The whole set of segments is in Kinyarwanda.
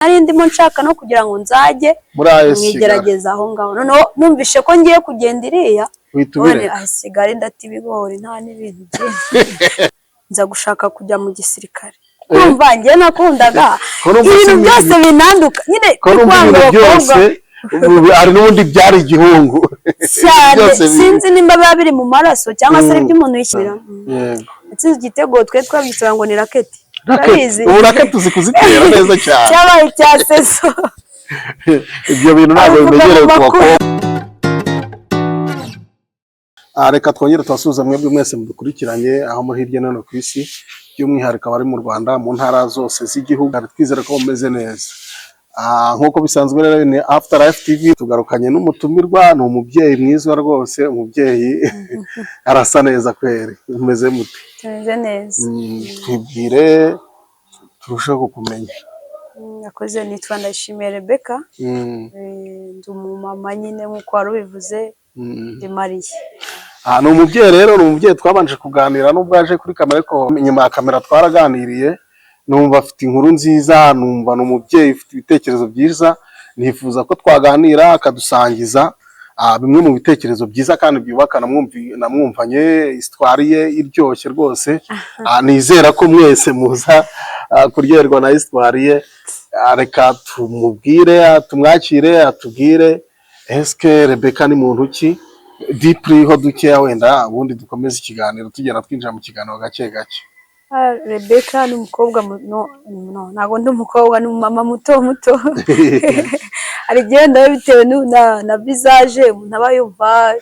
Nari ndimo nshaka no kugira ngo nzajye muri AS Kigali. Mwigerageza aho ngaho. Noneho numvishe ko ngiye kugenda iriya uhita none ubireka. AS Kigali ndata ibigori, nta n'ibintu byinshi, nza gushaka kujya mu gisirikare. Kumva njye nakundaga Ko numva ibintu byose binanduka nyine. Ko numva kwanga ibintu abakobwa byose ubu hari n'ubundi byari igihungu cyane. Byose Sinzi nimba biba biri mu maraso cyangwa se ari ibyo umuntu yishyira. Yego. Natsinze igitego, twe twabyitira ngo ni raketi. Raketi. Urabizi? Ubu raketi uzi kuzitera neza cyane. Cyabaye icya saison. Ibyo bintu ntabwo Abivuga mu bimenyerewe ku makuru. bakobwa. Reka twongere tubasuhuze mwebwe mwese mudukurikiranye aho muri hirya no hino ku isi, by'umwihariko abari mu Rwanda mu ntara zose z'igihugu. Twizere ko mumeze neza. Nk'uko bisanzwe rero ni After Life TV, tugarukanye n'umutumirwa, ni umubyeyi mwiza rwose, umubyeyi arasa neza kweri. Umeze mute? Tumeze neza. Twibwire turusheho kukumenya. Yakoze, nitwa Ndayishimiye Rebecca. Ndi umumama nyine nk'uko wari ubivuze, ndi mariée. Ni umubyeyi rero, ni umubyeyi twabanje kuganira nubwo aje kuri kamera, ariko inyuma ya kamera twaraganiriye, numva afite inkuru nziza, numva ni umubyeyi ufite ibitekerezo byiza, nifuza ko twaganira akadusangiza bimwe mu bitekerezo byiza kandi byubaka. Namwumvanye histoire ye iryoshye rwose. Nizera ko mwese muza kuryoherwa na histoire ye. Reka tumubwire, tumwakire, atubwire eske Rebecca ni muntu ki, deeply ho dukeya wenda, ubundi dukomeze ikiganiro, tugenda twinjira mu kiganiro gake gake. Rebecca ni umukobwa no, ntabwo ndi umukobwa, ni umumama muto muto. Hari igihe wenda bitewe na visage umuntu aba yumva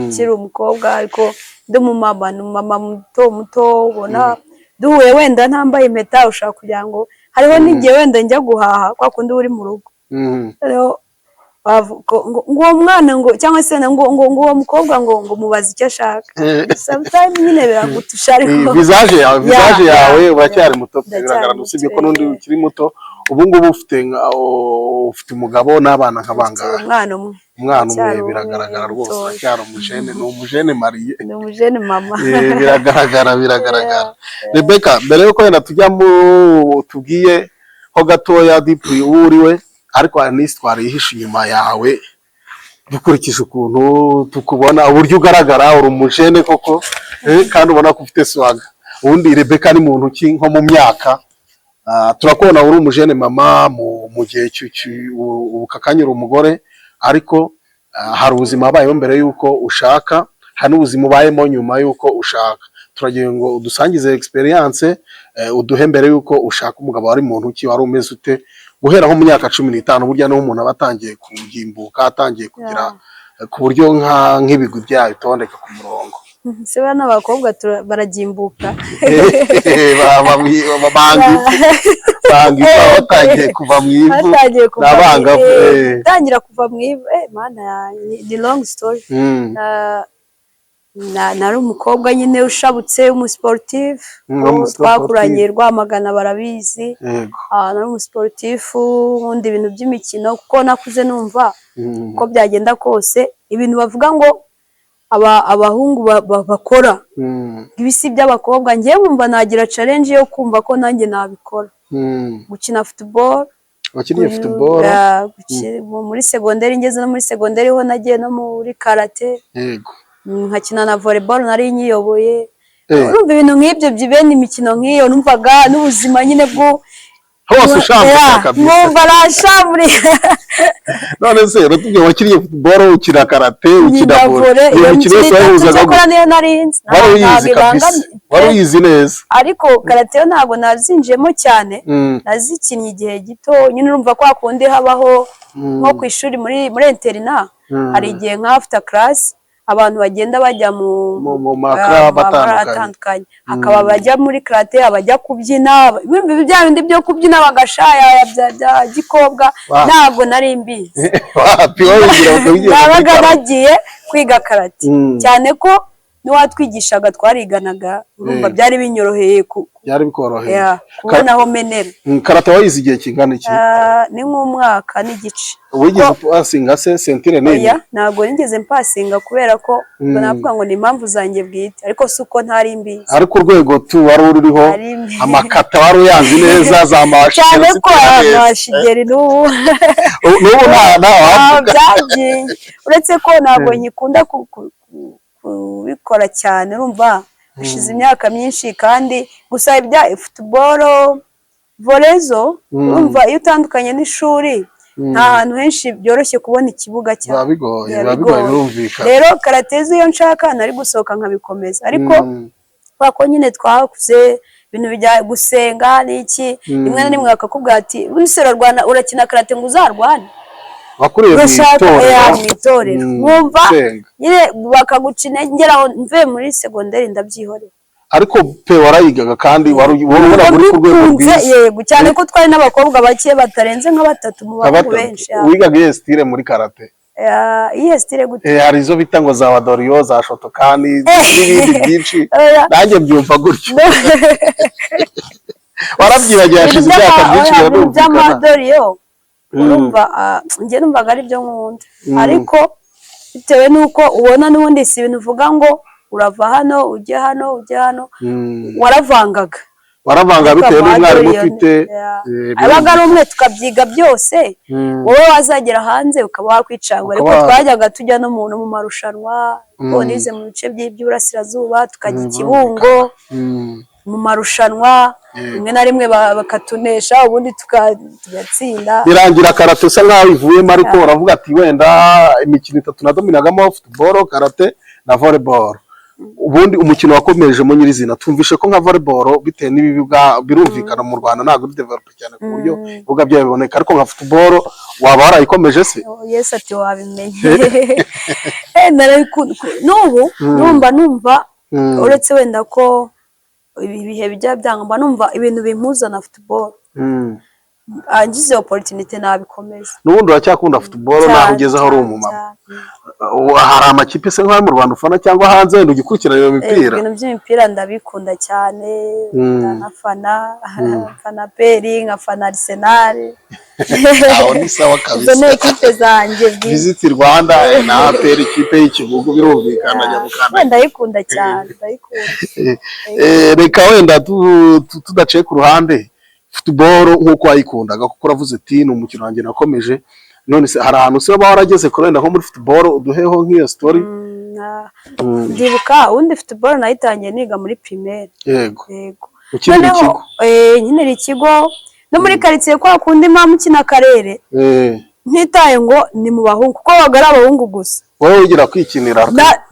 akiri umukobwa, ariko ndi umumama, ni umumama muto muto. Ubona duhuye wenda ntambaye impeta, ushobora kugira ngo hariho n'igihe wenda njya guhaha kwa kundi uba uri mu rugo, noneho ngo uwo mwana ngo cyangwa se ngo uwo mukobwa ngo mubaze icyo ashaka. Sometimes nyine biragutusha, ariko Visage yawe, visage yawe, uracyari muto pe, Ndacyari biragaragara, muto, usibye ko n'undi ukiri muto. Ubu ngubu ufite umugabo n'abana nka bangahe? Umwana umwe. Umwana umwe. Ndacyari umwe, Biragaragara rwose. Mutoya. Uracyari umujene, ni umujene marié. Ni umujene mama. Biragaragara, biragaragara. Rebecca, mbere yuko wenda tujya mu tubwiye ho gatoya deeply uwo uriwe, ariko hari n'histoire yihishe inyuma yawe. Dukurikije ukuntu tukubona, uburyo ugaragara, uri umujene koko, kandi ubona ko ufite swagga. Ubundi Rebecca ni muntu ki nko mu myaka? Turakubona uri umujene mama mu gihe ubu kakanya uri umugore, ariko hari ubuzima wabayeho mbere y'uko ushaka, hari n'ubuzima ubayemo nyuma y'uko ushaka. Turagira ngo udusangize experience, uduhe mbere y'uko ushaka umugabo wari muntu ki, wari umeze ute, guhera nko mu myaka 15, burya niho umuntu aba atangiye kugimbuka, atangiye kugira ku buryo nk'ibigwi byayo bitondeka ku murongo. Se bana abakobwa baragimbuka? Banga ivu, banga ivu, batangiye kuva mu ivu. Batangiye kuva Ni abangavu, Gutangira kuva mu ivu, mana yanjye, ni long story. Nari umukobwa nyine ushabutse, umusiporutifu. Umusiporutifu. Twakuranye Rwamagana barabizi. Nari umusiporutifu, nkunda ibintu by'imikino kuko nakuze numva uko byagenda kose ibintu bavuga ngo abahungu bakora, ibi si by'abakobwa, ngewe nkumva nagira challenge yo kumva ko nanjye nabikora, gukina football. Wakinnye football? Muri segonderi, ngeze no muri segonderi ho nagiye no muri karate. Nkakina na volleyball, nari nyiyoboye. Urumva ibintu nk'ibyo, bene imikino nk'iyo, numvaga n'ubuzima nyine bwo Hose ushambuka kabisa. Nkumva arashamuriye. None se uratubwiye wakinnye football, ukina karate, ukina nkina volley, volley. iyo Iyo mikino mikino yose itatu wayihuzaga cyakora gute? niyo narinzi. Wari uyizi Ntabwo kabisa. ibangamye. Wari uyizi neza. Ariko karate yo ntabwo nazinjiyemo cyane. Nazikinnye igihe gito nyine, urumva kwa kundi habaho nko ku ishuri muri internat, hari igihe nka after class abantu bagenda bajya mu Mu ma club mu ma club atandukanye. Atandukanye, hakaba abajya muri karate, abajya kubyina, urumva bya bindi byo kubyina bagashayaya bya gikobwa. Ntabwo nari mbizi. Wapi, wowe ugira ngo ugiye muri Nabaga karate. nagiye kwiga karate, cyane ko N'uwatwigishaga twariganaga, urumva byari binyoroheye Byari bikoroheye. Yeah, kubona aho menera. Karate wayize igihe kingana iki? Ah, ni nk'umwaka n'igice. Wigeze upasinga se ceinture nini? Oya, ntabwo nigeze mpasinga kubera ko ubwo navuga ngo ni impamvu zanjye bwite, ariko si uko ntari mbizi. Ariko urwego tu wari uriho, Nari mbizi. amakata wari uyazi neza, za mashi? Cyane ko amashigeri n'ubu N'ubu nta Ah, wavuga. byagiye, uretse ko ntabwo nkikunda kubikora cyane. Urumva hashize imyaka myinshi, kandi gusa ibya football, volley zo, urumva iyo utandukanye n'ishuri, nta hantu henshi byoroshye kubona ikibuga Biba cyane. bigoye. Biba Biba bigoye. bigoye. Birumvikana. Rero karate zo, iyo nshaka nari gusohoka nkabikomeza, ariko kubera ko nyine twakuze ibintu bijya gusenga n'iki, rimwe na rimwe bakakubwira ati: "Ubundi se urarwana, urakina karate ngo uzarwane?" Wakuriye mu Urashaka itorero. Ya, mu itorero. Nkumva Gusenga. nyine bakaguca intege. Ngera aho mvuye muri segonderi ndabyihorera. Ariko pe warayigaga kandi wari ubona uri ku rwego Bikunze, rwiza. yego, cyane ko twari n'abakobwa bake, batarenze nka batatu mu bahungu Batatu. benshi, ya. Wigaga iyihe style muri karate? Ya, iyihe style gute? Hari izo bita ngo za wadoriyo, za Shotokan n'ibindi byinshi. Oya. Nanjye mbyumva gutyo. Warabyibagiwe, hashize Ibintu imyaka myinshi. oya, ibintu Birumvikana. by'amadoriyo, urumva, njye numvaga ari byo nkunda, ariko bitewe n'uko ubona n'ubundi si ibintu uvuga ngo urava hano ujye hano ujye hano, waravangaga. Waravanga bitewe n'umwarimu Amadoriyo ufite. Ya. Abaga ari umwe tukabyiga byose, wowe wazagera hanze ukaba wakwicangwa, ariko twajyaga tujya no mu marushanwa, kuko nize mu bice by'Iburasirazuba, tukajya i Kibungo mu marushanwa, rimwe na rimwe bakatunesha, ubundi tugatsinda. Birangira karate usa nkaho ivuyemo, ariko uravuga ati wenda imikino itatu nadominagamo: football, karate na volleyball. Ubundi umukino wakomejemo nyirizina, twumvishe ko nka volleyball, bitewe n'ibibuga, birumvikana mu Rwanda ntabwo uri develop cyane ku buryo ibibuga byayo biboneka, ariko nka football waba warayikomeje se? Oh, Yesu ati wabimenye. N'ubu numva uretse wenda ko ibi bihe bijya byanga, mba numva ibintu bimpuza na football. Ngize opportunity nabikomeza. N'ubundi uracyakunda football naho Cyane, ugeze aho uri cyane, umumama? cyane. Hari amakipe se nk'ayo mu Rwanda ufana, cyangwa hanze wenda ugikurikirana iyo mipira? Ibintu by'imipira ndabikunda cyane. Ndanafana, nkafana APR, nkafana Arsenal. Aho ni sawa Izo kabisa. ni ekipe zanjye bwite. Visit Rwanda na APR, ikipe y'ikibugu, birumvikana nyamukanda. Ndayikunda cyane, ndayikunda. Reka wenda tudaciye ku ruhande, football nk'uko wayikundaga, kuko uravuze uti ni umukino wanjye nakomeje, none se hari ahantu se waba warageze kure wenda nko muri football? Uduheho nk'iyo story. Ndibuka ubundi football nayitangiye niga muri primaire. Yego. Ukinira Noneho, ikigo? Nkinira ikigo no muri karitsiye, kwa kundi mama ukina akarere, ntitaye ngo ni mu bahungu, kuko babaga ari abahungu gusa. Wowe wigira kwikinira.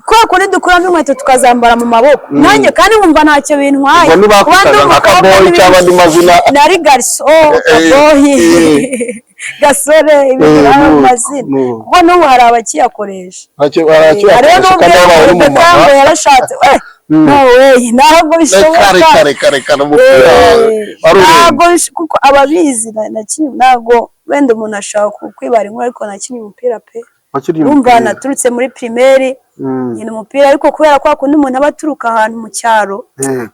Kwa kundi dukuramo inkweto tukazambara mu maboko, nanjye kandi nkumva ntacyo bintwaye. Ubwo Kuba ndi ntibakwitaga nka umukobwa kaboyi cyangwa andi mazina? Nari garçon, kaboyi, gasore, ibintu ari amazina, kuko n'ubu hari abakiyakoresha. Ntacyo Hariho yakoresha kandi n'ubwo waba uri Rebecca umumama. ngo yarashatse, no way, ntabwo bishoboka. Reka, reka, reka, n'umupira wari urenze. Ntabwo kuko ababizi nakinnye, ntabwo wenda umuntu ashobora kwibara inkuru, ariko nakinnye umupira pe. Wakinnye Urumva, umupira. naturutse muri primaire nkina umupira, ariko kubera ko kundi umuntu aba aturuka ahantu mu cyaro,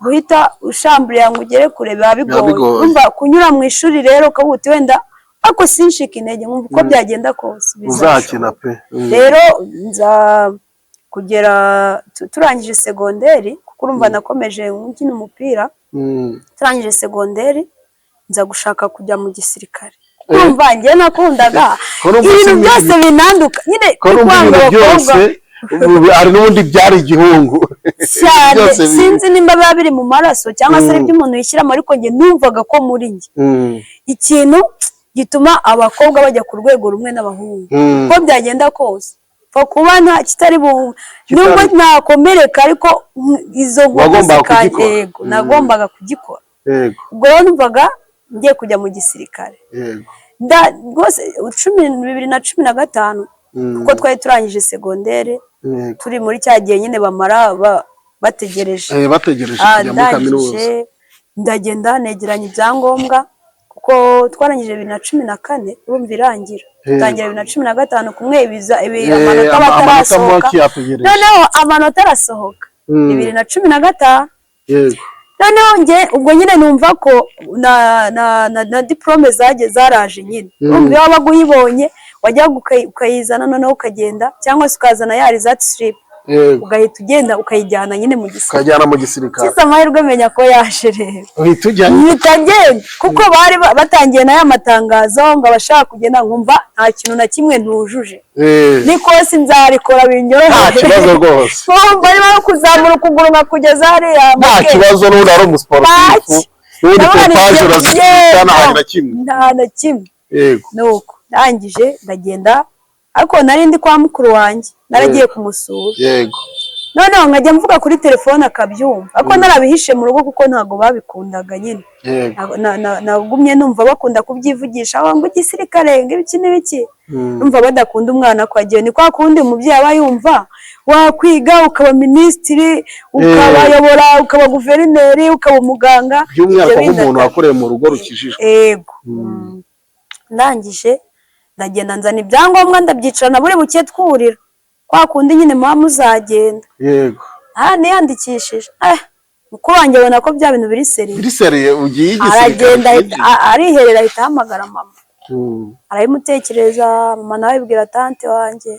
guhita ushamburiye ngo ugere kure biba bigoye. Bigoye. Urumva kunyura mu ishuri rero ukavuga uti wenda, ariko sinshike intege, nkumva uko byagenda kose Uzakina bizashoboka. pe. Rero nza kugera turangije segonderi, kuko urumva nakomeje nkina umupira, turangije segonderi nza gushaka kujya mu gisirikare. Urumva njye nakundaga Ko numva ibintu byose binanduka nyine, ko numva kwanga ibintu abakobwa byose ubu hari n'ubundi byari igihungu. Cyane. Byose Sinzi nimba biba biri mu maraso cyangwa se ari Mm. ibyo umuntu yishyiramo, ariko njye numvaga ko muri njye ikintu gituma abakobwa bajya ku rwego rumwe n'abahungu, uko byagenda kose, pfa kuba nta kitari bu nubwo nakomereka, ariko izo nkovu Wagombaga kugikora. Yego, nagombaga kugikora. Ubwo rero numvaga ngiye kujya mu gisirikare. Rwose 2015, kuko twari turangije segondere, turi muri cya gihe nyine bamara bategereje. Bategereje kujya muri kaminuza. Ndangije ndagenda negeranya ibyangombwa, kuko twarangije 2014, urumva irangira, dutangira 2015, kumwe ibiza ibi amanota amanota batarasohoka. make yategereje. Noneho amanota arasohoka. 2015. Noneho njye ubwo nyine numva ko na diplôme zagiye zaraje nyine. Urumva, iyo wabaga uyibonye wajyaga ukayizana, noneho ukagenda, cyangwa se ukazana ya result slip, ugahita ugenda ukayijyana nyine mu gisirikare. Ukajyana mu gisirikare. Ngize amahirwe menya ko yaje rero, uhita ujyayo. mpita ngenda, kuko bari batangiye n'aya matangazo ngo abashaka kugenda, nkumva nta kintu na kimwe ntujuje, n'ikosi nzarikora binyoroheye. Nta kibazo rwose. Nkumva arimo no kuzamura ukuguru nkakugeza hariya Nta make. kibazo, n'ubundi ari umusiporutifu, n'ubundi Ndabona pompage urazikubita, nta na kimwe. Nta na kimwe. Nuko ndangije ndagenda, ariko nari ndi kwa mukuru wanjye, naragiye kumusura. Noneho nkajya mvuga kuri telefone akabyumva, ariko narabihishe mu rugo kuko ntabwo babikundaga nyine. Nagumye numva bakunda kubyivugisha, aho ngo igisirikare, ngo ibiki n'ibiki. Numva badakunda umwana ko agiye. Ni kwa kundi umubyeyi aba yumva wakwiga ukaba minisitiri, ukabayobora, ukaba guverineri, ukaba umuganga. By'umwihariko Ibyo bindi nk'umuntu wakoreye mu rugo rukijijwe. Ego. Ndangije ndagenda, nzana ibyangombwa, ndabyicarana, buri buke twurira kwa kundi nyine muba muzagenda. Aha niyandikishije, mukuru wanjye abona ko bya bintu biri sérieux. Biri sérieux, ugiye igisirikare. Aragenda cyinjiye. Ariherera, ahita ahamagara mama, arabimutekereza. Mama nawe abibwira tante wanjye,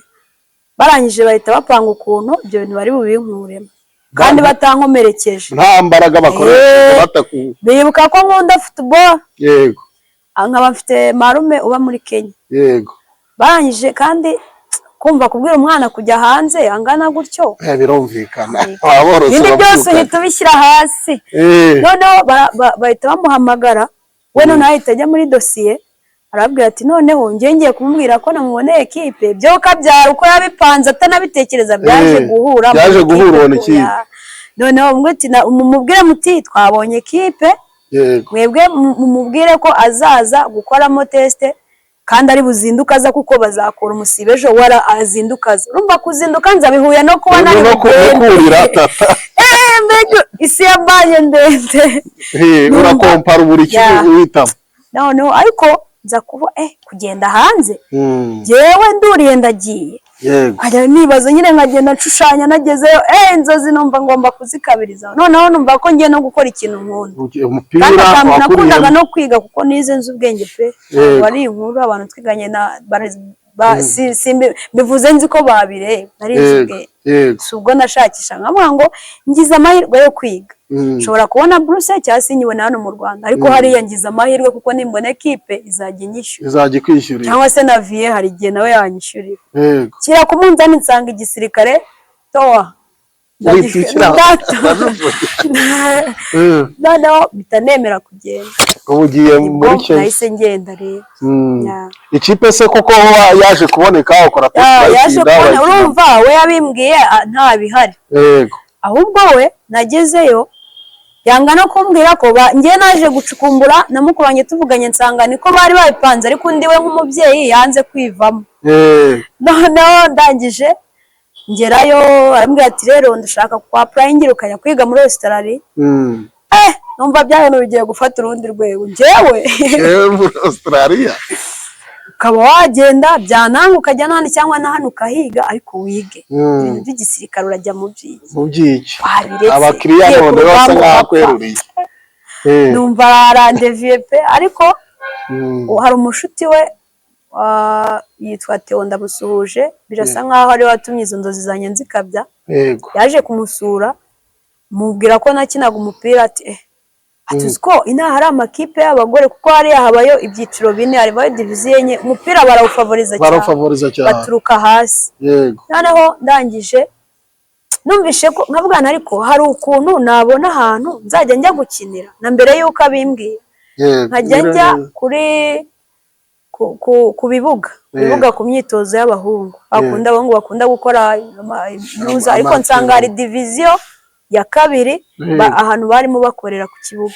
barangije bahita bapanga ukuntu ibyo bintu bari bubinkuremo kandi batankomerekeje. Nta mbaraga bakoresha bataku. Bibuka ko nkunda football, nkaba mfite marume uba muri Kenya. Barangije kandi kumva kubwira umwana kujya hanze angana gutyo. Birumvikana, aborotse. Ibindi byose uhita ubishyira hasi. Noneho bahita bamuhamagara we, noneho ahita ajya muri dosiye, arababwira ati: "Noneho njye ngiye kumubwira ko namuboneye ekipe." Byo kabyara uko yabipanze atanabitekereza byaje guhura Byaje muri guhura, ubona ko ikipe. Noneho mwe ati: "Mumubwire muti twabonye ekipe, mwebwe mumubwire ko azaza gukoramo test kandi ari buzinduke aza, kuko bazakura umusibe ejo, wara azinduka aza." Urumva kuzinduka nza bihuye no kuba nari No bugende. kurira tata. Mbega isi yambanye ndende! Urakompara buri kimwe uhitamo. Noneho ariko nza kuba kugenda hanze, jyewe nduriye ndagiye, nkajya nibaza nyine, nkagenda nshushanya nagezeyo, inzozi numva ngomba kuzikabiriza. Noneho numva ko ngiye no gukora ikintu nkunda Umupira kandi akantu nakundaga wakuriyemo. no kwiga, kuko nize nzi ubwenge pe. Wari inkuru abantu twiganye na si mbivuze nzi ko babireba, nari nzi ubwenge. Si ubwo nashakisha nkavuga ngo ngize amahirwe yo kwiga, nshobora kubona buruse cyangwa se nyibona hano mu Rwanda, ariko hariya ngize amahirwe kuko nimbona ekipe izajya inyishyura, Izajya ikwishyurira. cyangwa se na viye hari igihe nawe yanyishyurira. Shyira ku munzani nsanga igisirikare towa. Uhita ushyira. Noneho mpita nemera kugenda. Ubu ugiye Nibwo muri Kenya. nahise ngenda rero. Ya. Ikipe se koko yaje kuboneka, ukora test, Ya, yaje urayitsinda, kubona. urayikina? Urumva we yabimbwiye nta bihari. Ahubwo we nagezeyo yanga no kumbwira ko njye naje gucukumbura na mukuru wanjye tuvuganye, nsanga niko bari babipanze, ariko undi we nk'umubyeyi yanze kwivamo. Noneho ndangije ngerayo, arambwira ati: "Rero ndashaka kwa-applyingira ukajya kwiga muri Australia." Numva bya bintu bigiye gufata urundi rwego njyewe. Muri Australia. Ukaba wagenda, byananga ukajya n'ahandi cyangwa na hano ukahiga, ariko wige. Ibintu by'igisirikare urajya mu byiki? Mu byiki? Wabiretse. Abakiriya Ugiye ku none basa rugamba nk'aho ugapfa. akweruriye. Numva arandeviye pe, ariko hari umushuti we yitwa Theo, ndamusuhuje, birasa nkaho ariwe watumye izo nzozi zanjye nzikabya. Yaje kumusura, mubwira ko nakinaga umupira, ati ati uzi ko inaha hari amakipe y'abagore, kuko hariya habayo ibyiciro bine, haribayo diviziyo enye, umupira barawufavoriza cyane. Barawufavoriza cyane. Baturuka hasi. Noneho ndangije numvishe ko nkavugana, ariko hari ukuntu nabona ahantu nzajya njya gukinira na mbere y'uko abimbwira, nkajya njya kuri ku bibuga, bibuga ku myitozo y'abahungu bakunda, abahungu bakunda gukora impuza, ariko nsanga hari diviziyo ya kabiri, ahantu barimo bakorera ku kibuga.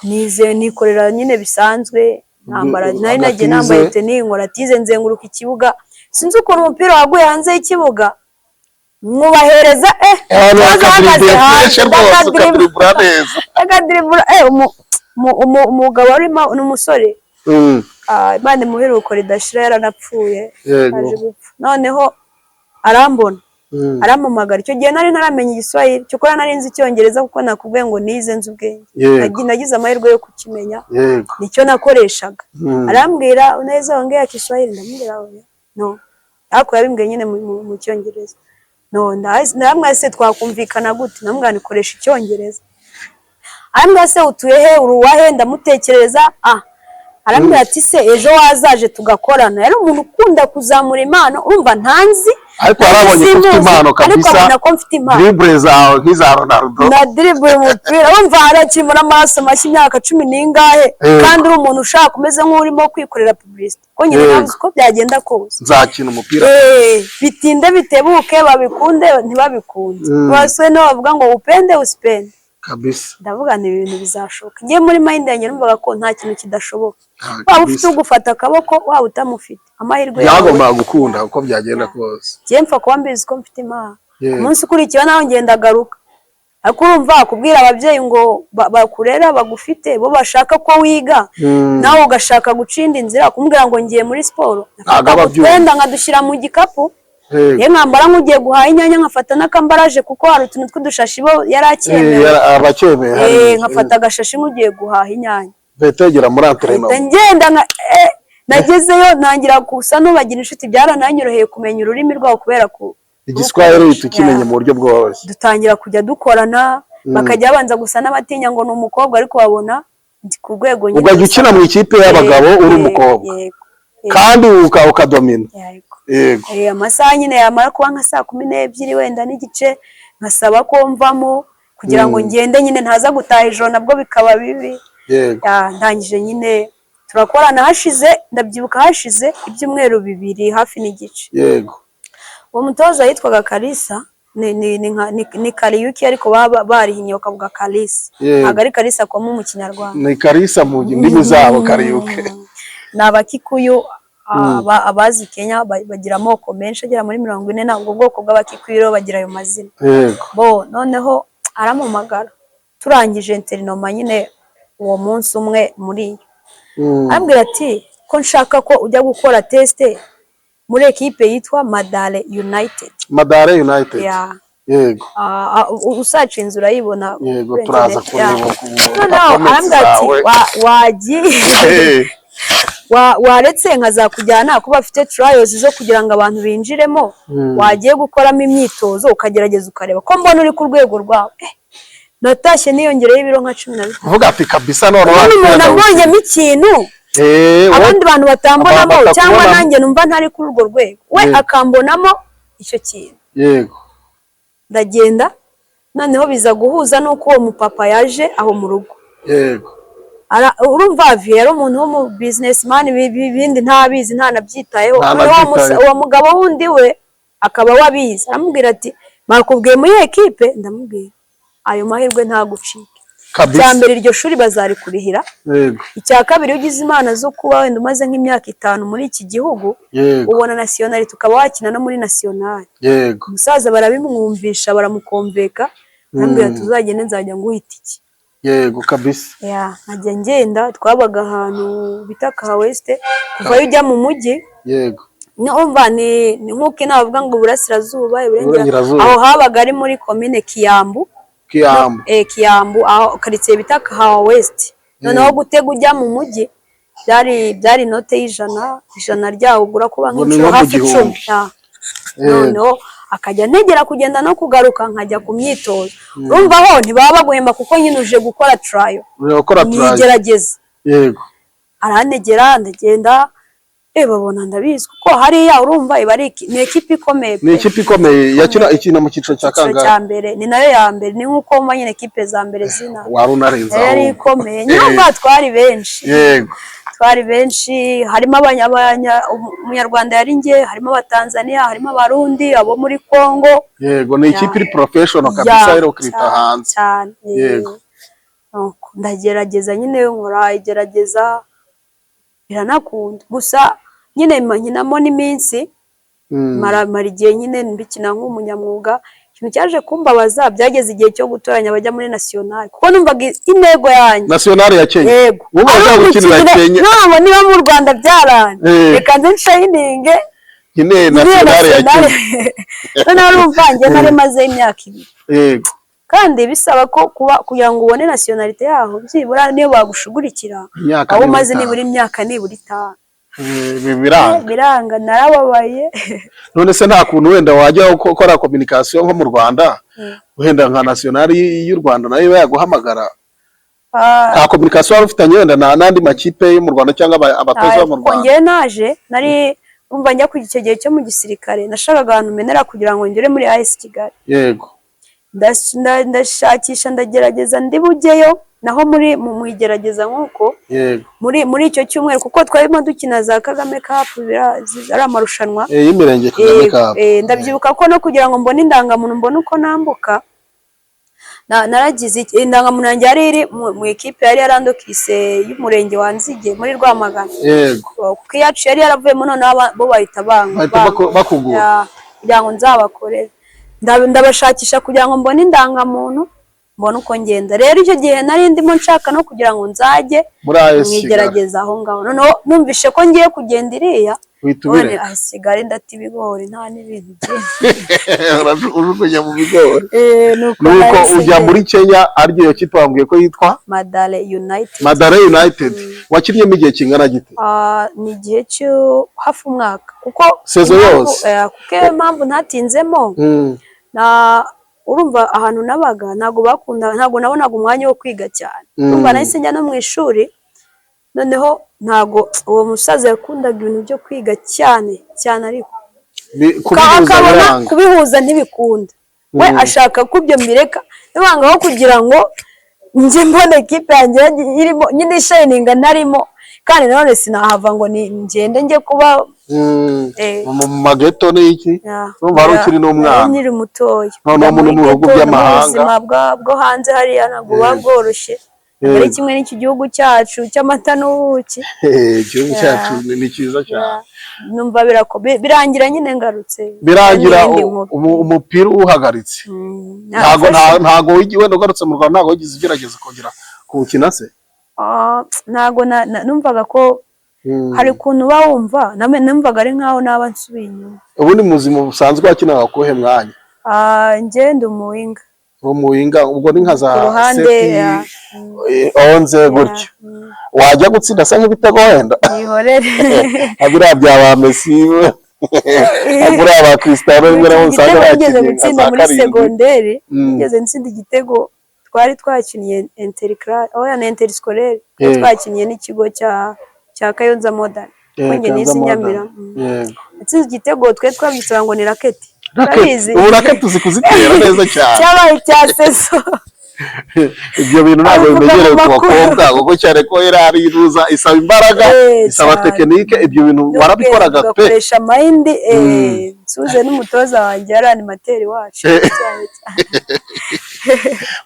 Nize nikorera nyine bisanzwe, nambara nari nagiye Agatize. nambaye tenue, nkora tize, nzenguruka ikibuga, sinzi ukuntu umupira waguye hanze y'ikibuga, nkubahereza Abantu ikibazo bahagaze bakadiribura hanze, fresh rwose, ndakadiribura. ukadiribura neza. Ndakadiribura, umugabo urimo ni umusore. Imana imuhe iruhuko ridashira, yaranapfuye, aje gupfa. Noneho arambona. Arampamagara. Icyo gihe nari ntaramenya Igiswahili, cyokora nari nzi Icyongereza, kuko nakubwiye ngo nize nzi ubwenge. Nagize amahirwe yo kukimenya, nicyo nakoreshaga. Arambwira: "Unaweza ongea Kiswahili?" Ndamubwira: "Oya, no." Ariko yabimbwiye nyine mu Cyongereza. No, ndamubwira: "Se twakumvikana gute?" Ndamubwira: "Nikoresha Icyongereza." Arambwira: "Se utuye he? Uri uwahe?" Ndamutekereza. Ah, arambwira ati: "Se ejo wazaje tugakorana?" Yari umuntu ukunda kuzamura impano. Urumva ntanzi, Ariko yarabonye ko ufite simuzi, impano ariko kabisa. abona ko mfite impano. Dribble zawe nk'iza Ronaldo. Na dribble umupira, wumva harakirimo n'amaraso mashya, imyaka cumi n'ingahe, kandi uri umuntu ushaka, umeze nk'urimo kwikorera publicité, ko nyine ntazi uko byagenda kose. Nzakina umupira. Bitinde bitebuke, babikunde ntibabikunde, baswe no bavuga ngo upende usipende. Ndavuga nti ibintu bizashoboka. Ngiye muri mind yanjye, numvaga ko nta kintu kidashoboka. Waba ufite ugufata akaboko, waba utamufite, amahirwe yawe. Byagombaga gukunda uko byagenda kose. Njye mpfa kuba mbizi ko mfite impano. Umunsi ukurikiyeho nawe ngenda agaruka, ariko urumva kubwira ababyeyi ngo bakurera, bagufite, bo bashaka ko wiga, nawe ugashaka guca indi nzira, kumubwira ngo ngiye muri siporo. Ntabwo aba abyumva. Utwenda nkadushyira mu gikapu, ye nkambara nk'ugiye guhaha inyanya, nkafata n'akambaraje, kuko hari utuntu tw'udushashi bo yari acyemewe. Abacyemeye. Nkafata agashashi nk'ugiye guhaha inyanya. Betegera muri entraînement. Mpita ngenda nka nagezeyo ntangira gusa n'ubagira inshuti. Byarananyoroheye kumenya ururimi rwabo kubera ku Igiswahili uhita ukimenye mu buryo bworoshye. Dutangira kujya dukorana, bakajya babanza gusa n'abatinya ngo ni umukobwa, ariko babona ndi ku rwego nyine. Ukajya ukina mu ikipe y'abagabo uri umukobwa, Yego. kandi ukadomina. Yego. Yego. Amasaha nyine yamara kuba nka 12:30 wenda n'igice, nkasaba ko mvamo kugira ngo ngende nyine ntaza gutaha ijoro, nabwo bikaba bibi. Ya, ndangije nyine turakorana, hashize, ndabyibuka, hashize ibyumweru 2 hafi n'igice. Uwo mutoza yitwaga Kalisa, ni Kariyuki, ariko baba barihinnye bakavuga Kalisa. Ntabwo ari Kalisa komo mu Kinyarwanda. Ni Kalisa mu ndimi zabo, Kariyuke. Ni Abakikuyu. Abazi Kenya bagira amoko menshi agera muri 40. Ntabwo ubwoko bw'Abakikuyu rero bagira ayo mazina. Bo noneho arampamagara turangije entraînement nyine uwo munsi umwe muri yo, arambwira ati: "Ko nshaka ko ujya gukora test muri ekipe yitwa Mathare United." Mathare United. Ya. Usacinze urayibona Yego, kuri turaza internet. kureba Noneho performance arambwira ati zawe. Wagiye waretse nkazakujyana, kuba bafite trials zo kugira ngo abantu binjiremo, wagiye gukoramo imyitozo ukagerageza ukareba ko mbona uri ku rwego rwawe." Natashye niyongereyeho ibiro nka 15. Uvuga ati kabisa noneho. Ubundi umuntu ambonyemo ikintu abandi bantu batambonamo, abantu cyangwa batakubonamo. nanjye numva ntari kuri urwo rwego, we akambonamo icyo kintu. Ndagenda, noneho biza guhuza n'uko uwo mupapa yaje aho mu rugo. Urumva Avi yari umuntu w'umu businessman, ibindi ntabizi, ntanabyitayeho. Noneho Ntanabyitayeho. Uwo mugabo wundi we akaba wabizi, aramubwira ati: "Bakubwiye muri ekipe?" Ndamubwira: "Ayo mahirwe ntagucike. Icya mbere, iryo shuri bazarikurihira. Icya kabiri, iyo ugize imana zo kuba wenda umaze nk'imyaka 5 muri iki gihugu, ubona nationalité, ukaba wakina no muri nationale." Umusaza barabimwumvisha, baramukomveka, arambwira: "Tuzagende, nzajya nguha itike." Yego kabisa. Ya, nkajya ngenda. Twabaga ahantu bita Kaha West, kuvayo ujya mu mujyi, numva ni nk'uko inaha bavuga ngo Iburasirazuba, Iburengerazuba. Aho habaga ari muri komine Kiyambu. Kiyambu. Kiyambu, aho karitsiye bita Kahawa West. Noneho gutega ujya mu mujyi byari inote y'ijana, ijana ryawo ugura kuba Ngo ni nk'inshuro nko mu hafi 10. gihumbi. Ya. Noneho akajya ntegera kugenda no kugaruka, nkajya ku myitozo. Urumva ho ntibaba baguhemba, kuko nyine uje gukora trial. Uri gukora trial. Nigerageza. Arantegera, ndagenda, babona ndabizi, kuko hariya urumva iba ari ni ekipe ikomeye Ni pe. ikipe ikomeye yakina, ikina mu cyiciro cya Icyiciro kangahe? cya mbere, ni nayo ya mbere. Ni nk'uko wumva nyine ekipe za mbere zina. Wari unarenze Yari ahubwo. ikomeye nyine, urumva twari benshi. Twari benshi, harimo Umunyarwanda yari njye, harimo Abatanzaniya, harimo Abarundi, abo muri Congo. Yego, ni ikipe iri professional kabisa, iri Cyane, hanze. cyane. Nuko ndagerageza nyine, nkora igerageza, biranakunda. Gusa nyine nkinamo n'iminsi, mara igihe nyine mbikina nk'umunyamwuga. Ikintu cyaje kumbabaza, byageze igihe cyo gutoranya abajya muri nationale, kuko numvaga intego yanjye Nationale ya Kenya? Yego. Wowe Ari wajya gukinira ugukinira- Kenya? Ntabwo niba mu Rwanda byaranze, Eh. reka nze nshayininge. Nkeneye Muri iyo nationale ya nationale. Kenya. Noneho urumva njye nari mazeyo imyaka 2, kandi bisaba ko kuba kugira ngo ubone nationalité yaho, byibura niyo bagushugurikira Imyaka aho nibura umaze 5. Nibura imyaka nibura 5. Biranga. Biranga, narababaye. None se nta kuntu wenda wajya ukora communication nko mu Rwanda, wenda nka nationale y'u Rwanda nayo iba yaguhamagara? Nta communication wari ufitanye wenda n'andi makipe yo mu Rwanda cyangwa abatoza bo mu Kuko Rwanda? Njyewe naje nari umva njya ku icyo gihe cyo mu gisirikare, nashakaga ahantu menera kugira ngo ngere muri AS Kigali. Ndashakisha, ndagerageza, ndi bujyeyo naho muri mu igerageza nk'uko muri icyo cyumweru, kuko twarimo dukina za Kagame Cup, ari amarushanwa Y'imirenge, Kagame Cup. Ndabyibuka ko no kugira ngo mbone indangamuntu, mbone uko nambuka, naragize indangamuntu yanjye yari iri mu ikipe yari yarandokise y'umurenge wa Nzige muri Rwamagana, kuko iyacu yari yaravuyemo, noneho bo bahita banga Bahita bakugura. Ya, kugira ngo nzabakorere. Ndabashakisha kugira ngo mbone indangamuntu, mbone uko ngenda. Rero icyo gihe nari ndimo nshaka no kugira ngo nzajye Muri AS Kigali. mwigerageza aho ngaho. Noneho numvishe ko ngiye kugenda iriya, Uhita none ubireka. AS Kigali ndata ibigori, nta n'ibintu byinshi. Urajugunya mu bigori. Nuko Nuko nahise ujya ngenda. muri Kenya, aryo iyo kipe wambwiye ko yitwa? Mathare United. Mathare United. Wakinnyemo igihe kingana gite? Ni igihe cyo hafi umwaka, kuko Saison yose? Kuko iyo mpamvu ntatinzemo, na urumva ahantu nabaga ntabwo bakunda, ntabwo nabonaga umwanya wo kwiga cyane. Urumva nahise njya no mu ishuri, noneho ntabwo uwo musaza yakundaga ibintu byo kwiga cyane cyane, ariko Kubihuza akabona biranga. Kubihuza ntibikunda. We ashaka ko ibyo mbireka, nibangaho kugira ngo njye mbona ekipe yanjye irimo nyine ishininga ntarimo, kandi nanone sinahava ngo ni ngende njye kuba Mu mageto n'iki? Urumva wari ukiri n'umwana. Nari nkiri mutoya. Noneho Kujya muri mu bihugu ghetto, no mu by'amahanga. buzima bwo hanze hariya ntabwo buba bworoshye. Ntabwo ari kimwe n'iki gihugu cyacu cy'amata n'ubuki. Igihugu cyacu ni cyiza cyane. Numva birangira nyine ngarutse. Birangira N'iyindi nkuru. Umupira uwuhagaritse. Ntago ntago wenda ugarutse mu Rwanda, ntago wigeze ugerageza kongera kuwukina se? Ntago numvaga ko hari ukuntu uba wumva, numvaga ari nkaho naba nsubiye inyuma. Ubundi mu buzima busanzwe wakinaga kuwuhe mwanya? Njye ndi umuwinger. Umuwinger, ubwo ni nka za Ku ruhande. sept, 11 gutyo. Wajya gutsinda se nk'ibitego wenda? Yihorere. Nka biriya bya ba Messi, nka buriya ba Cristiano, rimwe na rimwe usanga Igitego nigeze bakinnye nka gutsinda za muri 7. segonderi, nigeze ntsinda igitego, twari twakinnye interclasse, oya, na interscolaire, twari twakinnye n'ikigo cya Kayonza Modern, kuko njye Kayonza nize i Modern. Nyamirambo. Natsinze igitego, twe twabyitaga ngo ni raketi. Raketi. Urabizi? Ubu raketi uzi kuzitera neza cyane. Cyabaye icya saison. Ibyo bintu ntabwo Abivuga mu bimenyerewe ku makuru. bakobwa, kuko cyane ko iriya iruza isaba imbaraga, isaba Cyane. technique. Ibyo bintu warabikoraga pe. Ugakoresha mind. Nsuze n'umutoza wanjye, yari animateur wacu cyane cyane.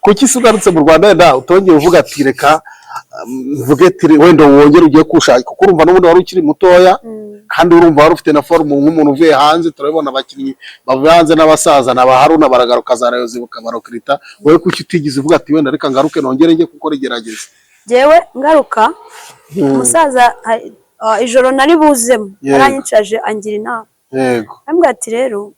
Kuki se ugarutse mu Rwanda wenda utongeye uvuga ati reka mvuge ati wenda wongere ugiye kushaka, kuko urumva n'ubundi wari ukiri mutoya, kandi urumva wari ufite na forme nk'umuntu uvuye hanze? Turabibona abakinnyi bavuye hanze n'abasaza na ba Haruna baragaruka, za Rayon bukabarokirita. Wowe kuki utigeze uvuga ati wenda reka ngaruke nongere njye gukora igerageza? Njyewe ngaruka, umusaza ijoro nari buzemo yaranyicaje angira inama. Arambwira ati rero,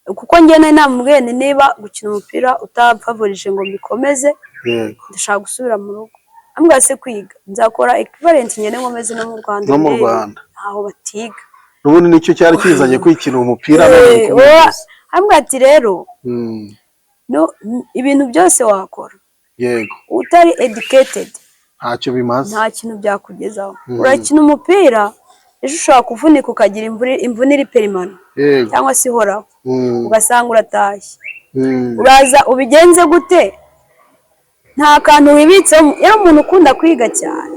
kuko njye nari namubwiye nti niba gukina umupira utamfavorije ngo mbikomeze, ndashaka gusubira mu rugo. Ambwira se kwiga nzakora equivalent, ngende nkomeze no mu Rwanda, No mu ndebe Rwanda. ntaho batiga. N'ubundi nicyo cyari kizanye kwikina umupira none kubihuza. Ambwira ati rero, no, ibintu byose wakora utari educated Ntacyo bimaze. nta kintu byakugezaho. Urakina umupira, ejo ushobora kuvunika ukagira imvune iri permanent cyangwa se ihoraho, ugasanga uratashye. Uraza ubigenze gute nta kantu wibitsemo? Yari umuntu ukunda kwiga cyane.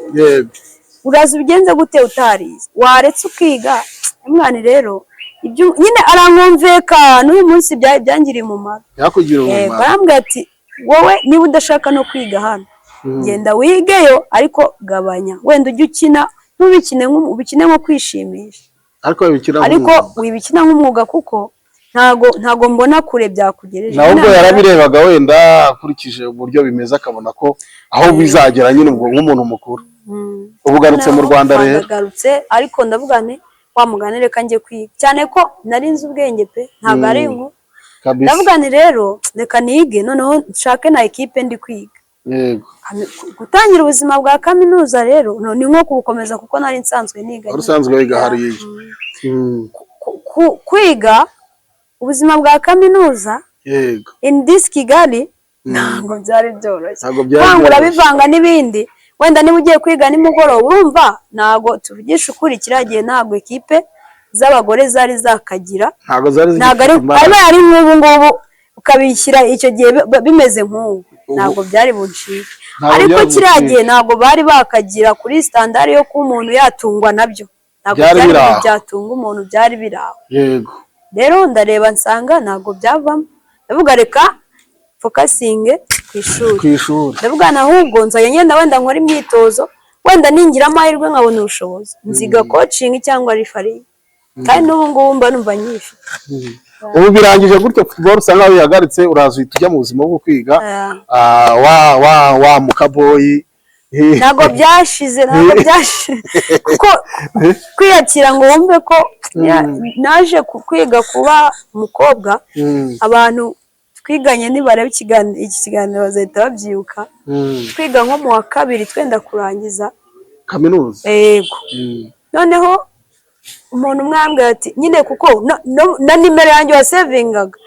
Uraza ubigenze gute utarize? Waretse ukiga. Umwana rero ibyo nyine arankumveka, n'uyu munsi byangiriye umumaro. Yakugiriye umumaro. Barambwira ati wowe niba udashaka no kwiga hano, genda wigeyo, ariko gabanya, wenda ujye ukina, ntubikine ubikine nko kwishimisha. Ariko wabikina Ariko nk'umwuga. wibikina nk'umwuga, kuko ntago mbona kure byakugejeje. Nawe ubwo Inama yarabirebaga wenda akurikije uburyo bimeze, akabona ko aho bizagera nyine ubwo nk'umuntu mukuru. Ubu ugarutse mu Rwanda rero. Ndagarutse, ariko ndavuga nti Wa mugani, reka njye kwiga, cyane ko nari nzi ubwenge pe, ntabwo ari inkuru. Ndavuga nti rero reka nige, noneho nshake na ekipe ndi kwiga. Gutangira ubuzima bwa kaminuza rero ni nko kubukomeza, kuko nari nsanzwe niga. Wari usanzwe wiga hariya. Kwiga ubuzima bwa kaminuza in this Kigali ntabwo byari byoroshye. Ntabwo byari Kwanga byoroshye. Urabivanga n'ibindi, wenda niba ugiye kwiga nimugoroba, urumva ntabwo, tuvugisha ukuri, kiriya gihe ntabwo ekipe z'abagore zari zakagira. Ntabwo zari Ntabwo ari zigifite imbaraga. Abe ari nk'ubu ngubu ukabishyira icyo gihe bimeze nk'ubu, ntabwo byari buncike. Ntabwo Ariko byari kiriya buncike. gihe ntabwo bari bakagira kuri standard yo kuba umuntu yatungwa nabyo, ntabwo Byari byari biri ibintu aho. byatunga umuntu, byari biri aho. Rero ndareba nsanga ntabwo byavamo, ndavuga reka focusinge ku ishuri. Ku ishuri. Ndavuga na ahubwo nzajya ngenda wenda nkora imyitozo, wenda ningira amahirwe nkabona ubushobozi nziga coaching cyangwa referee, kandi n'ubu ngubu mba numva nyifite. Ubu birangije gutyo, football usa nkaho bihagaritse, uraza uhita ujya mu buzima bwo kwiga. Ah, wa mukaboyi. Ntabwo byashize, ntabwo byashize, kuko kwiyakira ngo wumve ko naje kwiga kuba umukobwa, abantu twiganye nibareba iki kiganiro bazahita babyibuka. Twiga nko mu wa kabiri twenda kurangiza. Kaminuza. Yego. Noneho umuntu umwe arambwira ati nyine kuko na nimero yanjye wasevingaga,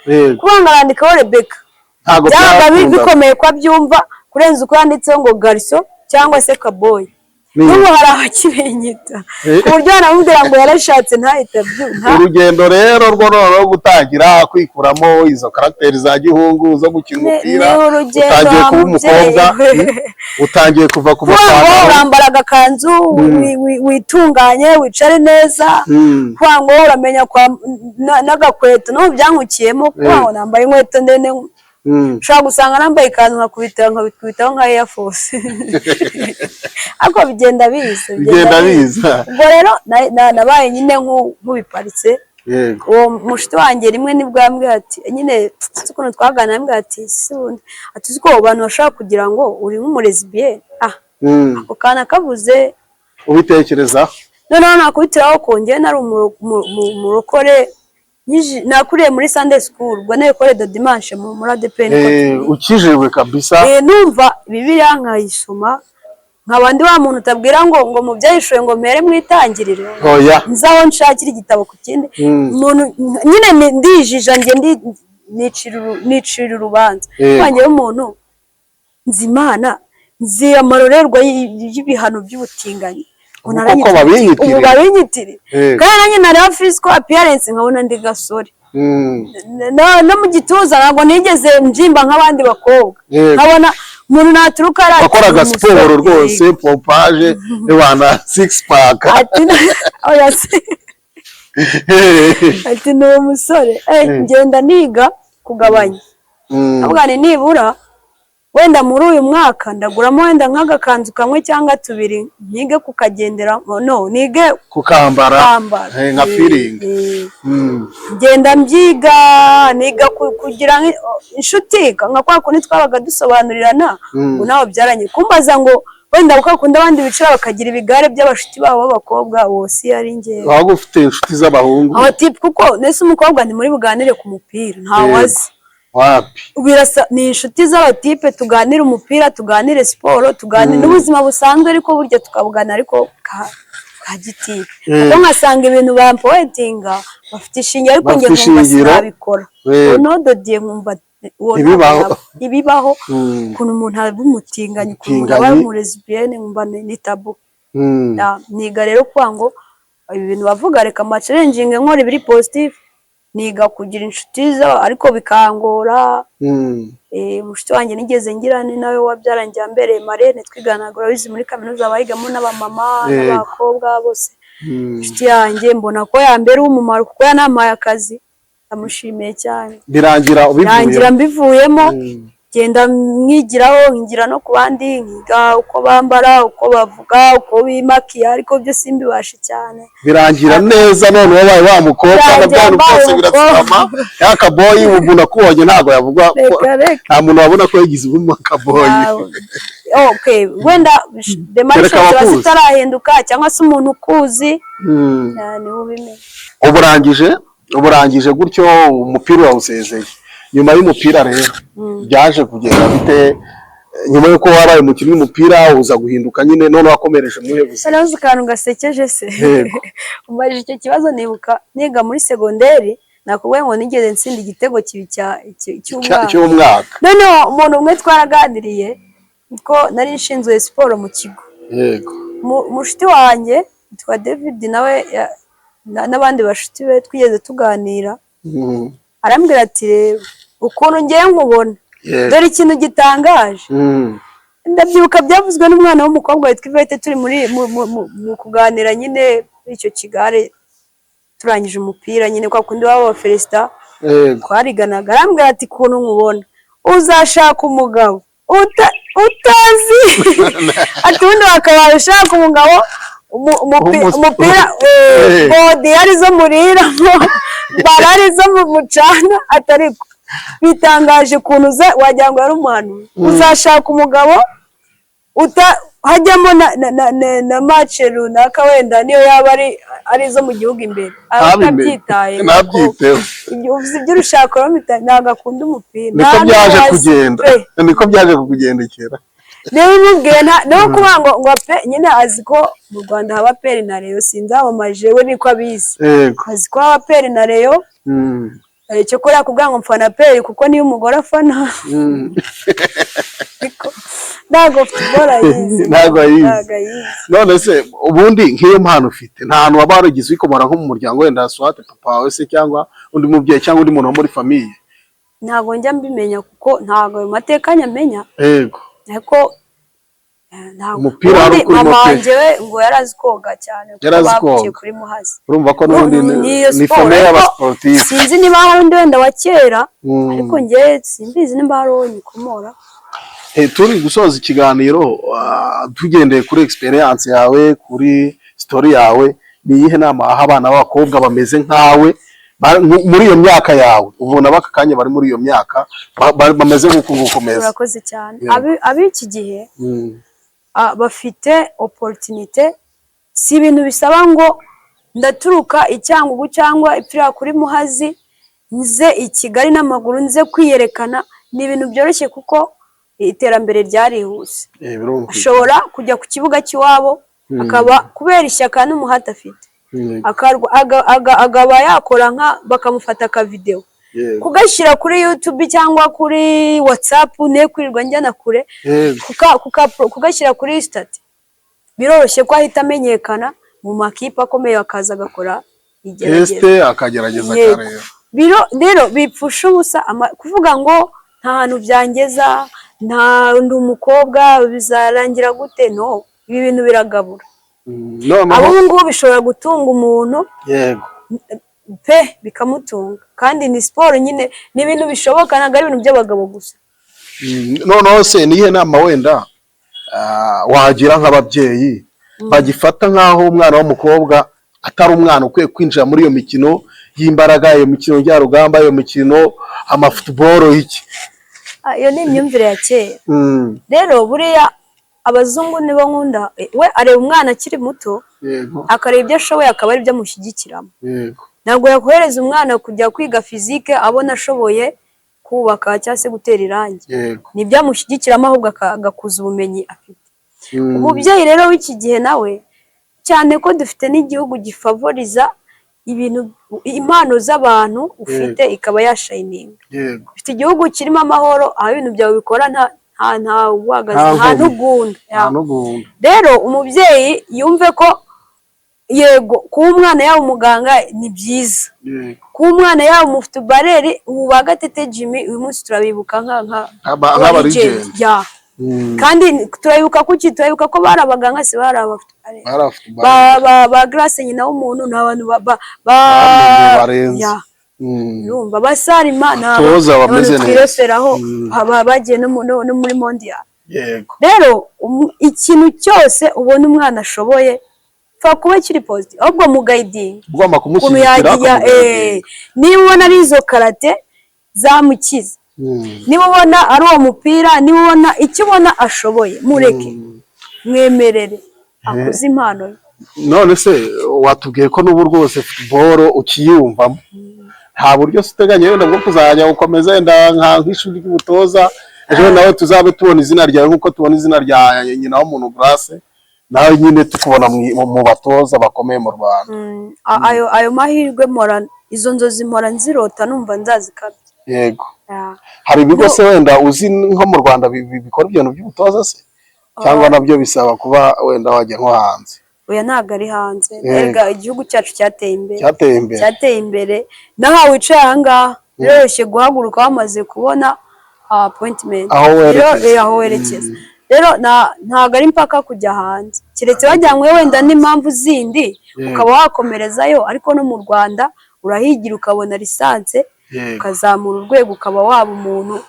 kuba ngo arandikaho Rebeka, Ntabwo byabaga byakundaga. bikomeye ko abyumva kurenza uko yanditseho ngo garçon cyangwa se kaboyi. N'ubu hari abakibenyita, ku buryo banamubwira ngo yarashatse ntahite abyumva. Urugendo rero rwo noneho gutangira kwikuramo izo caractère za gihungu zo gukina umupira, Ni urugendo utangiye wa kuba mubyeyi umukobwa, we. Utangiye kuva ku Kuvuga ngo mapantaro. urambara agakanzu, witunganye, wicare neza. Kuvuga ngo uramenya kwa n'agakweto, n'ubu byankukiyemo, kuvuga ngo nambaye inkweto ndende, ushobora gusanga nambaye ikanzu nkabikubitaho nka Air Force, ariko bigenda biza. Bigenda biza. Ubwo rero nabaye nyine nk'ubiparitse. Uwo mushuti wanjye rimwe nibwo yambwiye ati nyine, sinzi ukuntu twaganira, yambwiye ati si ubundi, ati uzi ko abantu bashobora kugira ngo uri nk'umulesbienne? Ah, ako kantu akavuze. Ubitekerezaho. Noneho nakubitiraho ko njyewe nari umurokore, nakuriye muri Sunday school, ubwo ni école de dimanche muri ADEPR niko tubizi. Ukijijwe kabisa. Numva Bibiliya nkayisoma, nkaba ndi wa muntu utabwira ngo mubyahishuwe ngo mpere mu itangiriro, Oya. nzi aho nshakira igitabo ku kindi. Umuntu nyine ndijija njye nicira urubanza. Wanjye w'umuntu nzi Imana, nzi amarorerwa y'ibihano by'ubutinganyi. Ngo Ubu naranyitiriye. koko babinyitiriye. Ubu babinyitiriye. Kandi nanjye nareba physical appearance nkabona ndi gasore. No mu gituza ntabwo nigeze mbyimba nk'abandi bakobwa. Nkabona umuntu naturuka ari Wakoraga umusore. siporo rwose, pompage wana six pack. Ati oya se, ati ni umusore. Ngenda niga kugabanya, avuga nti nibura wenda muri uyu mwaka ndaguramo wenda nk'agakanzu kamwe cyangwa tubiri, nige kukagendera, no nige Kukambara. Kwambara. Nka feeling. Ngenda mbyiga, niga kugira inshuti nka kwa kundi twabaga dusobanurirana. Ubu nawe byaranye kumbaza ngo wenda kwa kundi abandi bicara bakagira ibigare by'abashuti babo b'abakobwa, uwo si yari njyewe. Waba ufite inshuti z'abahungu. Abatipe, kuko nese umukobwa ntimuri buganire ku mupira, ntawe azi. Wapi. Birasa ni inshuti z'abatipe, tuganire umupira, tuganire siporo, tuganire n'ubuzima busanzwe, ariko burya tukabuganira ariko ka gitipe, kuko nkasanga ibintu bampoetinga bafite ishingiro, ariko njye Bafite nkumva ishingiro. sinabikora. Uwo nododiye nkumva uwo Ntibibaho. ntabwo ibibaho, ukuntu umuntu aba umutinganyi, ukuntu umuntu aba Umutinganyi. umulesbienne, nkumva ni tabou. Niga rero kuvuga ngo ibi bintu bavuga reka amachallenginge, nkora ibiri positive, niga kugira inshuti ariko bikangora. Umushuti wanjye nigeze ngira ni nawe wabyarangiye ambereye marraine, twiganaga, urabizi muri kaminuza bayigamo n'abamama n'abakobwa bose. Inshuti yanjye mbona ko yambera uw'umumaro kuko yanampaye akazi, ndamushimiye cyane. Birangira Birangira ubivuyemo. mbivuyemo. Genda mwigiraho, nkigira no ku bandi, nkiga uko bambara, uko bavuga, uko bimakiya, ariko byo simbibashe cyane. Birangira neza none wabaye wa mukobwa na Birangira bya bintu mbaye byose umukobwa. biratsama ya kaboyi. Ubu umuntu akubonye ntabwo yavuga ko Reka reka. nta muntu wabona ko yigize kaboyi. Ah, okay, wenda démarche Kereka ziba abakuzi. zitarahinduka, cyangwa se umuntu ukuzi, ah, niwe ubimenya. Ubu urangije gutyo umupira urawusezeye. Nyuma y'umupira rero byaje kugenda bite? Nyuma y'uko wabaye umukinnyi w'umupira, uza guhinduka nyine, none wakomereje muhe buzima? Noneho akantu gasekeje se? Yego. Umbajije icyo kibazo nibuka niga muri segonderi, nakubwiye ngo nigeze nsinda igitego kibi cy'umwaka. Cy'umwaka. Noneho umuntu umwe twaraganiriye ko nari nshinzwe siporo mu kigo. Mushuti wanjye witwa David, nawe n'abandi bashuti be twigeze tuganira, arambwira ati: "Reba ukuntu ngiye nkubona, dore ikintu gitangaje." Ndabyibuka byavuzwe n'umwana w'umukobwa witwa Ivete, turi muri mu kuganira nyine muri icyo kigare, turangije umupira nyine, kwa kundi waba wa Felicita twariganaga. Arambwira ati: "Ukuntu nkubona, uzashaka umugabo utazi." Ati: "Ubundi wakabaye ushaka umugabo umupira, bodi arizo muriramo, bara arizo mucana." Ati: "Ariko bitangaje ukuntu uza wagira ngo yari umuhanuzi, uzashaka umugabo uta hajyamo na match runaka, wenda niyo yaba ari izo mu gihugu imbere, aba Ntabimenye. atabyitaye." Ntabyiteho. Ibyo uvuze iby'urushako rero, ntabwo akunda umupira. Niko Nta byaje n'uwazi kugenda. pe. Niko byaje kukugendekera. Niba umubwiye no kuvuga ngo pe nyine azi ko mu Rwanda haba APR na Rayon, sinzamamaje, we niko abizi. Azi ko haba APR na Rayon. Cyokora yakubwira ngo mfana APR kuko niyo umugore afana, ariko ntabwo football ayizi. Ntabwo ayizi. Ntabwo ayizi. None se ubundi nk'iyo mpano ufite, nta hantu waba waragize uyikomora nko mu muryango, wenda soit papa wawe se, cyangwa undi mubyeyi, cyangwa undi muntu wo muri famille? Ntabwo njya mbimenya kuko ntabwo ayo mateka nyamenya. Ariko ntabwo Umupira wari ubundi ukurimo mama pe. wanjye we ngo yari azi koga cyane kuko Yari azi bavukiye koga. kuri Muhazi. Urumva ko n'ubundi Niyo ni siporo, famille ariko y'abasportifs. Sinzi niba hari undi wenda wa kera, ariko njye simbizi nimba hari uwo nyikomora. Turi gusoza ikiganiro, tugendeye kuri experience yawe, kuri story yawe, ni iyihe nama waha abana b'abakobwa bameze nkawe, muri iyo myaka yawe, ubona b'aka kanya bari muri iyo myaka, bameze nk'uku nguku umeze? Urakoze cyane. Yeah. Ab'iki gihe bafite opportunité. Si ibintu bisaba ngo ndaturuka i Cyangugu cyangwa ipfira kuri Muhazi nze i Kigali n'amaguru nze kwiyerekana. Ni ibintu byoroshye kuko iterambere ryarihuse. Birumvikana. Ashobora kujya ku kibuga cy'iwabo, akaba kubera ishyaka n'umuhate afite, akaba yakora nka bakamufata akavidewo, kugashyira kuri YouTube cyangwa kuri WhatsApp, ne kwirirwa njyana kure, kugashyira kuri status, biroroshye ko ahita amenyekana mu makipe akomeye, akaza agakora igerageza. Test akagerageza, akareba. Rero bipfusha ubusa kuvuga ngo nta hantu byangeza, nta ndi umukobwa, bizarangira gute. No ibi bintu biragabura. Noneho Abo ngubu bishobora gutunga umuntu pe, bikamutunga, kandi ni siporo nyine, ni ibintu bishoboka, ntabwo ari ibintu by'abagabo gusa. Noneho se niyihe nama wenda wagira nk'ababyeyi bagifata nk'aho umwana w'umukobwa atari umwana ukwiye kwinjira muri iyo mikino y'imbaraga, iyo mikino njyarugamba, iyo mikino amafootball iki? Ah, iyo ni imyumvire ya kera. Rero buriya abazungu nibo nkunda, we areba umwana akiri muto, akareba ibyo ashoboye, akaba aribyo amushyigikiramo. Ntabwo yakohereza umwana kujya kwiga physique abona ashoboye kubaka cyangwa se gutera irangi. Nibyo amushyigikiramo, ahubwo agakuza ubumenyi afite. Umubyeyi rero w'iki gihe nawe, cyane ko dufite n'igihugu gifavoriza ibintu, impano z'abantu ufite ikaba yashininga. Ufite igihugu kirimo amahoro, aho ibintu byawe bikora nta uhagaze, Nta nta nkomyi. ntugunda. Nta n'ugunda. Rero umubyeyi yumve ko yego, kuba umwana yaba umuganga ni byiza, kuba umwana yaba umufootballeur, ubu ba Gatete Jimmy uyu munsi turabibuka nka Nk'aba legend. legend. Ya. Kandi turabibuka kuki? Turabibuka ko bari abaganga, si bari abafootballeur? Bari abafootballeur. Ba Grace nyina w'umuntu ni abantu ba Bamenye barenze. Ya. Urumva basarima ni Abatoza bameze abantu neza. twireferaho, bagiye no muri mondial. Rero ikintu cyose ubona umwana ashoboye, pfa kuba kiri positive, ahubwo muguidinga Ugomba ukuntu kumushyigikira. yagiye. Niba ubona ari izo karate zamukiza, niba ubona ari uwo mupira, niba ubona icyo ubona ashoboye, mureke, mwemerere akuze impano ye. None se watubwiye ko n'ubu rwose football ukiyumvamo, nta buryo se uteganya wenda bwo kuzajya gukomeza, wenda nk'ishuri ry'ubutoza, ejo nawe tuzabe tubona izina ryawe nk'uko tubona izina rya nyina w'umuntu Grace, nawe nyine tukubona mu batoza bakomeye mu Rwanda? Ayo mahirwe mpora, izo nzozi mpora nzirota, numva nzazikabya. Hari ibigo se wenda uzi nko mu Rwanda bikora ibintu by'ubutoza se, cyangwa nabyo bisaba kuba wenda wajya nko hanze? Oya, ntabwo ari hanze. Erega igihugu cyacu cyateye imbere. Cyateye imbere. Cyateye imbere. Naho wicaye ahangaha biroroshye guhaguruka wamaze kubona appointment. Aho werekeza. Rero, aho werekeza. Rero ntabwo ari impaka kujya hanze, keretse wajyanywe wenda n'impamvu zindi, ukaba wakomerezayo, ariko no mu Rwanda urahigira ukabona licence, ukazamura urwego, ukaba waba umuntu.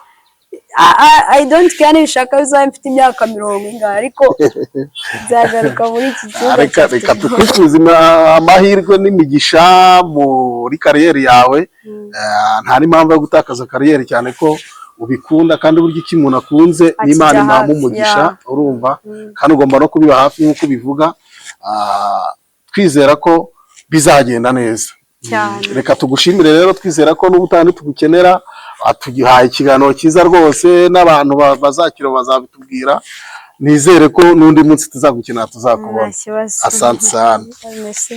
I don't care, nibishaka bizaba mfite imyaka mirongo ingahe, ariko nzagaruka muri iki kibuga Reka cya reka football. tukwifuza amahirwe n'imigisha muri carrière yawe. Nta n'impamvu yo gutakaza carrière, cyane ko ubikunda, kandi burya icyo umuntu akunze Akijya n'Imana imuha hafi, umugisha. Urumva, kandi ugomba no kubiba hafi nk'uko ubivuga. Twizera ko bizagenda neza. Cyane. Reka tugushimire rero, twizera ko n'ubutaha nitugukenera. Tugihaye ikiganiro cyiza rwose, n'abantu bazakira bazabitubwira. Nizere ko n'undi munsi tuzagukenera Nta tuzakubona. kibazo. Asante sana. Merci.